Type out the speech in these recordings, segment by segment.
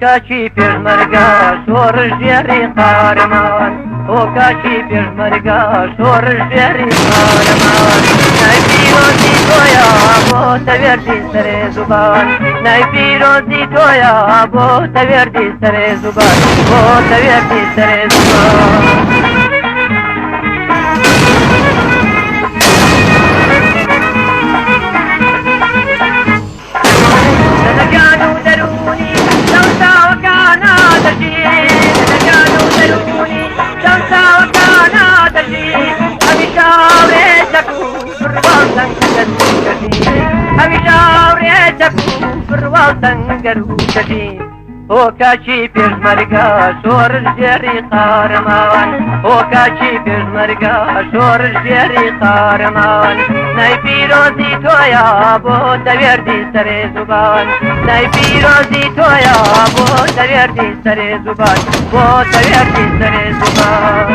کاکی پێشمەرگە شۆڕشگێڕی قارەمان، ئۆ کاکی پێشمەرگە شۆڕشگێڕی قارەمان، نای پیرۆزی تۆیا بۆ تەوێردی سەرێ زوبان، نای پیرۆزی تۆیا بۆ تەوێردی سەرێ زوبان، بۆ تەوێردی سەرێ زوبان. لەگیان و دەروونی چەوساوەکانا دەژی، لەگیان و دەروونی چەوساوەکانا دەژی، هەمیشە هاوڕێ چەک و بڕوا و سەنگەر و کەژی، هەمیشە هاوڕێ چەک و بڕوا و سەنگەر و کەژی. ئۆ کاکی پێشمەرگە شۆڕشگێڕی قارەمان، ئۆ کاکی پێشمەرگە شۆڕشگێڕی قارەمان، نای پیرۆزی تۆیا بۆ تەوێردی سەرێ زوبان، نای پیرۆزی تۆیا بۆ تەوێردی سەرێ زوبان، بۆ تەوێردی سەرێ زوبان.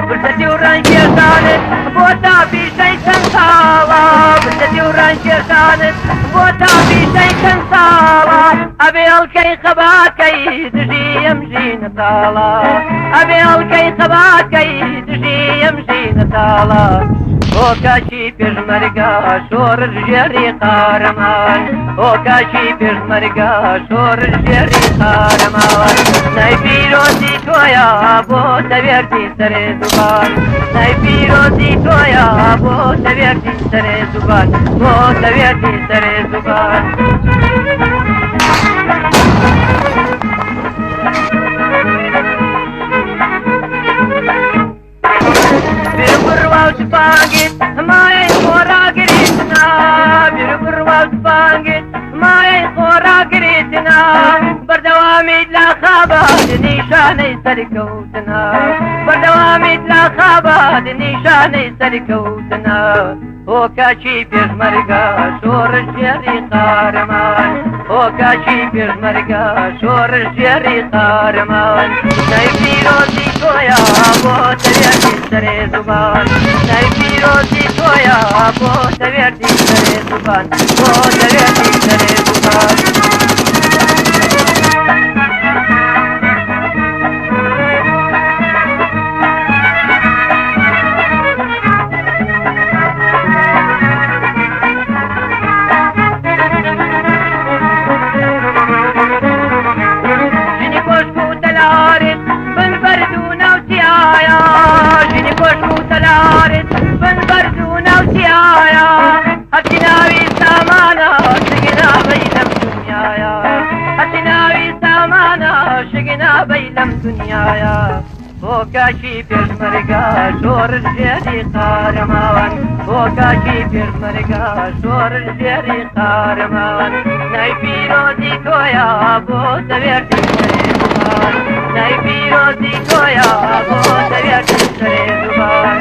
برسەتی و ڕەنگێشانت بۆ تا پیشەی چەند ساڵە، برسەتی و ڕەنگێشانت بۆ تا پیشەی چەند ساڵە، ئەبێ هەڵکەی خەباتکەی دژی ئەم ژینە تاڵە، ئەبێ هەڵکەی خەباتکەی دژی ئەم ژینە تاڵە. ئۆ کاکی پێشمەرگە شۆڕشگێڕی قارەمان، ئۆ کاکی پێشمەرگە شۆڕشگێڕی قارەمان، نای پیرۆزی تۆیا بۆ تەوێردی سەرێ زوبان، نای پیرۆزی تۆیا بۆ تەوێردی سەرێ زوبان، بۆ تەوێردی سەرێ زوبان. بڕوا و تفاقت مایەی خۆراگریتنا، بڕوا و تفاقت مایەی خۆراگریتنا، بەردەوامیت لە خەبات نیشانەی سەرکەوتنا، بەردەوامیت لە خەبات نیشانەی سەرکەوتنا. ئۆ کاکی پێشمەرگە شۆڕشگێڕی قارەمان، ئۆ کاکی پێشمەرگە شۆڕشگێڕی قارەمان، نای پیرۆزی تۆیا بۆ تەوێردی سەرێ زوبان، نای پیرۆزی تۆیا بۆ تەوێردی سەرێ زوبان، بۆ تەوێردی سەرێ زوبان. ژنی کۆشک و تەلارت بن بەرد و ناوچیایە، ژنی کۆشک و تەلارت بن بەرد و ناوچیایە، هەرچی ناوی سامانە شگنا بەی لەم دنیایە، هەرچی ناوی سامانە شگنا بەی لەم دنیایە. بۆ کاکی پێشمەرگە شۆڕشگێڕی قارەمان، بۆ کاکی پێشمەرگە شۆڕشگێڕی قارەمان، نای پیرۆزی تۆیا بۆ تەوێردی سەرێ زوبان، نای پیرۆزی تۆیا بۆ تەوێردی سەرێ زوبان.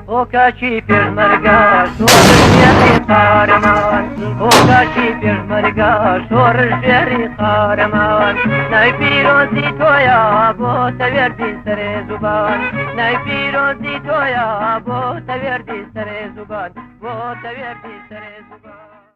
ئۆ کاکی پێشمەرگە شۆڕشگێڕی قارەمان، ئۆ کاکی پێشمەرگە شۆڕشگێڕی قارەمان، نای پیرۆزی تۆیا بۆ تەوێردی سەرێ زوبان، نای پیرۆزی تۆیا بۆ تەوێردی سەرێ زوبان، بۆ تەوێردی سەرێ زوبان.